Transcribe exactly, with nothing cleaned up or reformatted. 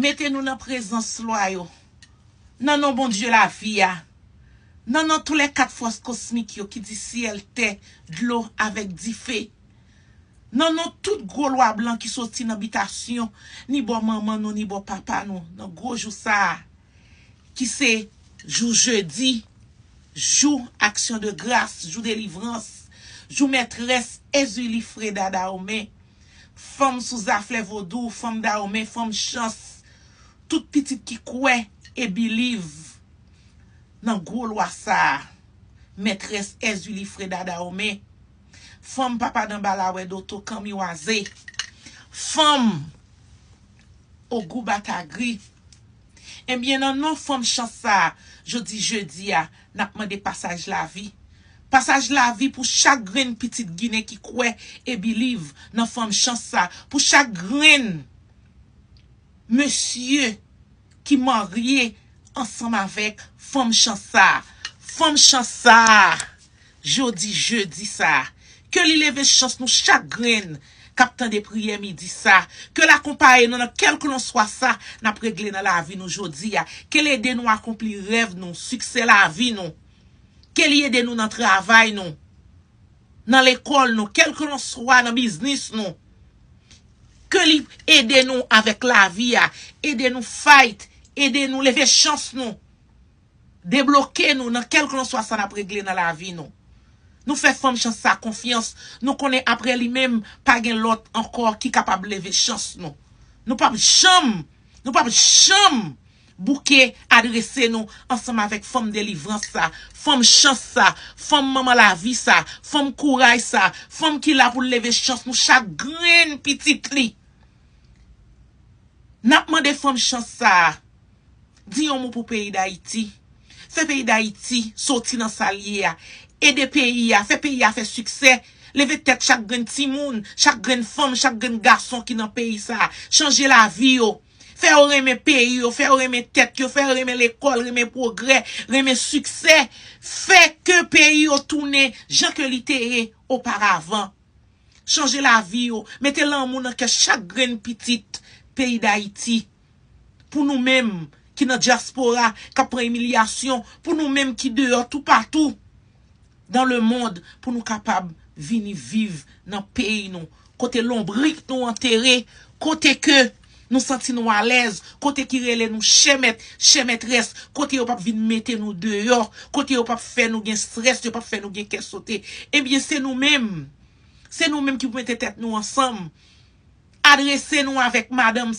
Mete nou nan prezans lwa yo. Nan non Bondye lavi a. Nan non toulèkat fòs kosmik yo ki di syèl, tè, dlo avèk dife. Nan non tout gwo lwa blan ki soti nan bitasyon, ni bò manman nou, ni bò papa nou, nan gwo jou sa a, ki se jou jedi, jou aksyon de gras, jou delivrans, jou mètrès Ezili Freda Dahomey, fanm sou zaflè vodou, fanm Dahomey, fanm chans, tout pitit ki kwè e biliv nan gwo lwa sa a, mètrès Ezili Freda Dahomey, fanm papa Danbalawè Doto Kanmiwaze, fanm Ogou Batagri. Ebyen, nan non fanm chans sa a, jodi jedi a, n ap mande pasaj lavi. Pasaj lavi pou chak grenn pitit Ginen ki kwè e biliv nan fanm chans sa a. Pou chak grenn mesye ki marye ansanm avèk fanm chans sa a. Fanm chans sa a, jodi jedi sa a, ke li leve chans nou chak grenn k ap tande priyè midi sa, ke l akonpaye nou nan kèlkelanswa sa n ap regle nan lavi nou jodi a, ke l ede nou akonpli rèv nou, siksè lavi nou, ke li ede nou nan travay nou, nan lekòl nou, kèlkelanswa nan biznis nou, ke li ede nou avèk lavi a, ede nou fight, ede nou leve chans nou, debloke nou nan kèlkelanswa sa n ap regle nan lavi nou. Nou fè fanm chans sa konfyans. Nou konnen apre li menm, pa gen lòt ankò ki kapab leve chans nou. Nou p ap janm, nou p ap janm bouke adrese nou ansanm avèk fanm delivrans sa, fanm chans sa, fanm manman lavi sa, fanm kouraj sa, fanm ki la pou l leve chans nou chak grenn pitit li. N ap mande fanm chans sa a, di yon mo pou peyi Dayiti. Fè peyi Dayiti soti nan sa l ye a. Ede peyi a, fè peyi a fè siksè. Leve tèt chak grenn timoun, chak grenn fanm, chak grenn gason ki nan peyi sa a. Chanje lavi yo. Fè yo renmen peyi yo, fè yo renmen tèt yo, fè yo renmen lekòl, renmen pwogrè, renmen siksè. Fè ke peyi yo tounen jan ke li te ye oparavan. Chanje lavi yo. Mete lanmou nan kè chak grenn pitit peyi Dayiti. Pou nou menm ki nan dyaspora, k ap pran imilyasyon, pou nou menm ki deyò toupatou dans le monde, pou nou kapab vini viv nan peyi nou, kote lonbrik nou antere, kote ke nou santi nou alèz, kote ki rele nou chè mèt, chè mètrès, kote yo p ap vin mete nou deyò, kote yo p ap fè nou gen estrès, yo p ap fè nou gen kè sote. Ebyen, se nou menm. Se nou menm ki pou mete tèt nou ansanm. Adrese nou avèk madanm